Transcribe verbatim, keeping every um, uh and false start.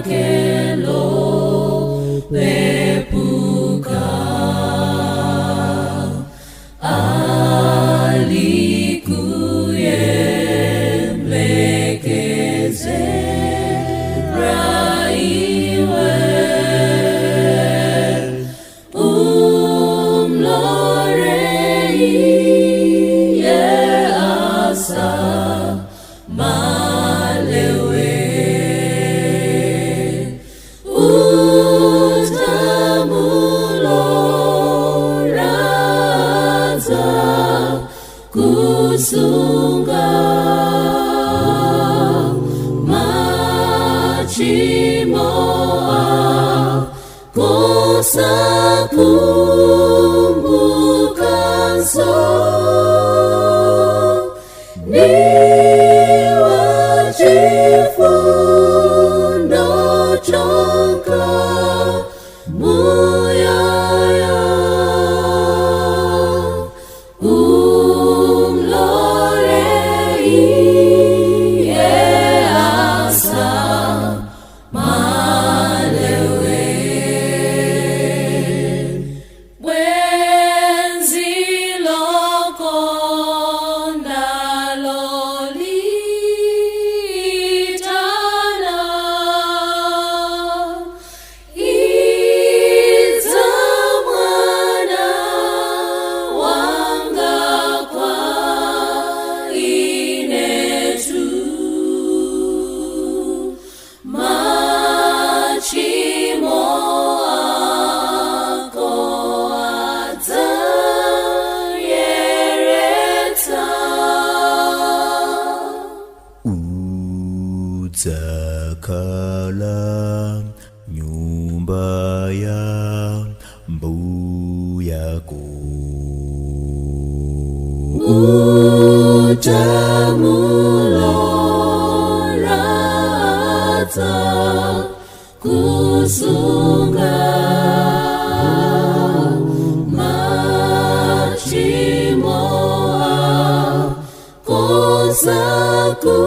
Lilakelo pepuka, alikuye mlekeze raiwe. Umlore iye asa malewe. Utamulora ata kusunga machimo a kosa kumbuka so. Ni wa chifundo chonka muyaya. Umlore iye asa malewe. Bwenzi loko ndalolitana. Iza mwana wanga kwa inetu. Machimo ako adzayereta. Udzakala nyumba ya mbuyako. Utamulora ata kusunga machimo a kosa ku